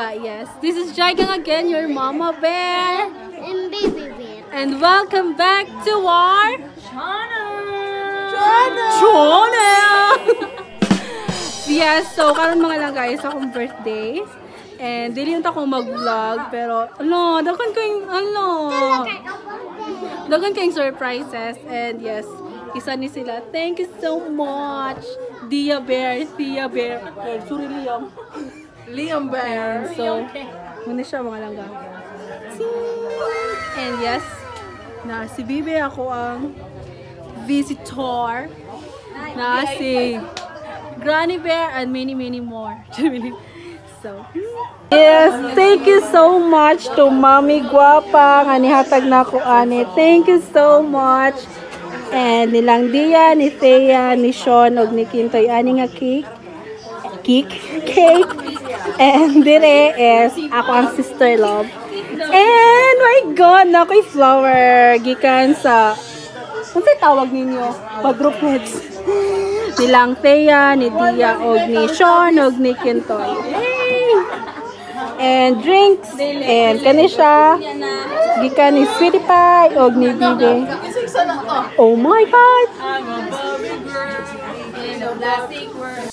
langga, yes. This is Jaigang again, your Mama Bear. And Baby Bear. And welcome back to our channel! Channel! Yes, so karon mga langga is akong birthday. And dili yun ako mag-vlog, pero ano, daghan kayong ano, daghan kayong surprises. And yes, isa ni sila. Thank you so much, Dia Bear, Thea Bear. Oh, sorry, Liam. Liam Bear. And so, muna siya mga langga. And yes, na si Bibi ako ang visitor. Na si Granny Bear and many, many more. So, yes, thank you so much to Mami Guapa nga nihatag na ako ani. Thank you so much. And nilang Dia, ni Thea, ni Sean ug ni Kintoy ani nga cake. Cake. And dire is ako ang sister love. And my God, na ako'y flower gikan sa unsay tawag ninyo? Quadruplets. Nilang Thea, ni Dia, og ni Sean, og ni Kintoy. Yay! And drinks, and kani siya, gikan ni Sweetie Pie, og ni Bibi. Oh my God! I'm a Barbie girl in a plastic world.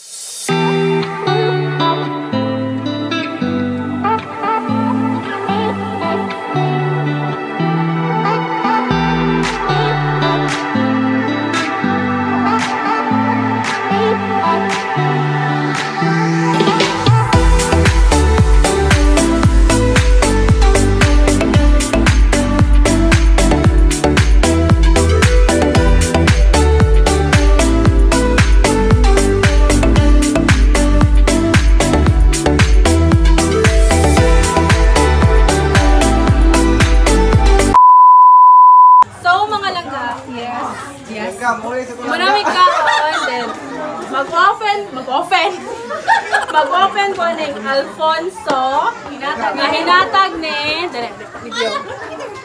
Marami kaon, then mag-open ko ng Alfonso nga hinatag ni dali, video.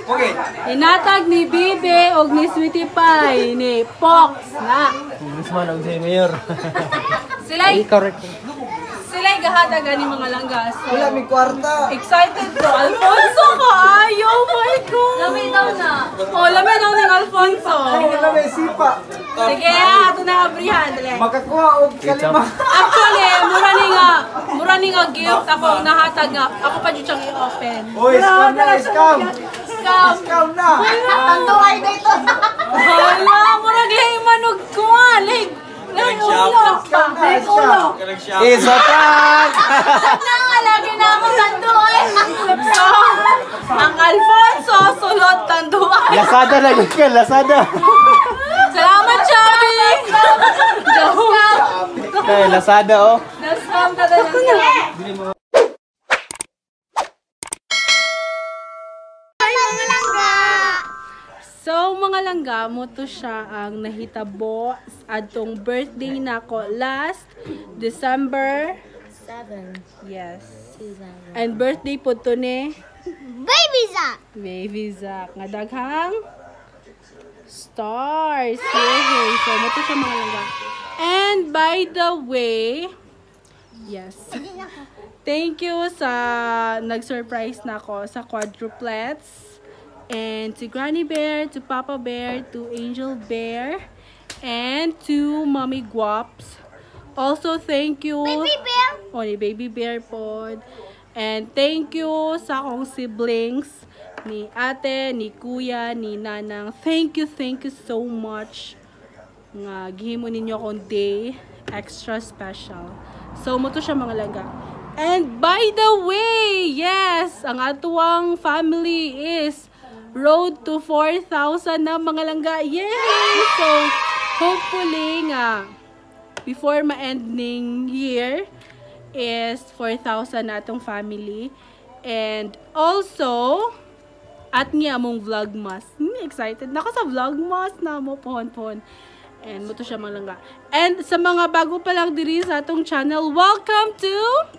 Okay. Hinatag ni Bibi og ni Sweetie Pie ni Pox na. Congressman og si Mayor. Sila gahatag ani mga langga. So, Wala mi kwarta. Excited ko. Alfonso ko ay, oh my God. Lami daw na. Oh, lami daw ng Alfonso. Wala may sipa. Sige, ato na abrihan. Dali. Makakuha og kalima. Actually, mura ni nga gift ako ang nahatag nga. Ako pa jud siyang i-open. Oy, scam na, scam. Scam. Scam na. Tantuay dito. Hala, mura lahi manog kuha. Lahi ulo. Scam na, Lahi ulo. scam. It's a prank. Na, lagi na ako tanduay. So, ang Alfonso sulod tanduay. Lazada na gyud ka, Lazada. Salamat, Chubby! Joke. Kay Lazada oh. Na-scam ka talaga. So, mga langga, mo to siya ang nahitabo atong birthday nako last December 7. Yes. And birthday po to ni Baby Zack. Baby Zack. Nga daghang stars. Yay! So, mo to siya mga langga. And by the way, yes. Thank you sa nag-surprise na ako sa quadruplets. And to Granny Bear, to Papa Bear, to Angel Bear, and to Mommy Guaps. Also, thank you. Baby Bear. O, ni Baby Bear pod. And thank you sa akong siblings, ni ate, ni kuya, ni nanang. Thank you so much. Nga, gihimo ninyo akong day extra special. So, mo to siya mga langga. And by the way, yes, ang atuang family is road to 4,000 na mga langga. Yay! So, hopefully nga, before ma-end ning year, is 4,000 na atong family. And also, at nga among vlogmas. Excited na ako sa vlogmas na mo, pohon-pohon. And mo to siya mga langga. And sa mga bago pa lang diri sa atong channel, welcome to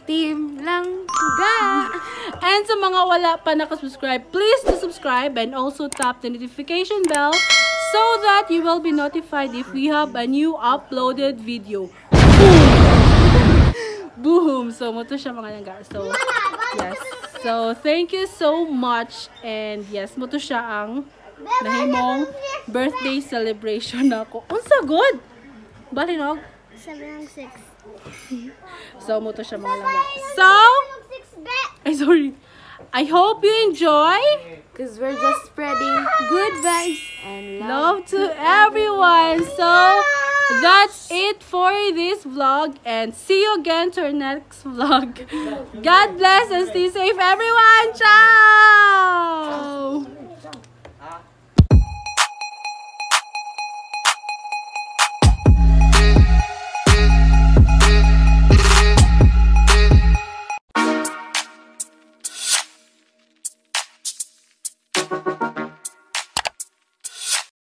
Team Langga! And sa mga wala pa nakasubscribe, please to subscribe and also tap the notification bell so that you will be notified if we have a new uploaded video. Boom! Boom! So, mo to siya mga langga. So, Yes. So, thank you so much. And yes, mao to siya ang nahimong birthday celebration nako. Unsa gud? Balinog. 7 and 6. So, mao to siya, mga langga. So, 6 be. Ay, sorry. I hope you enjoy. 'Cause we're just spreading good vibes and love. Love to everyone. So, that's it for this vlog and see you again to our next vlog. God bless and stay safe, everyone. Ciao!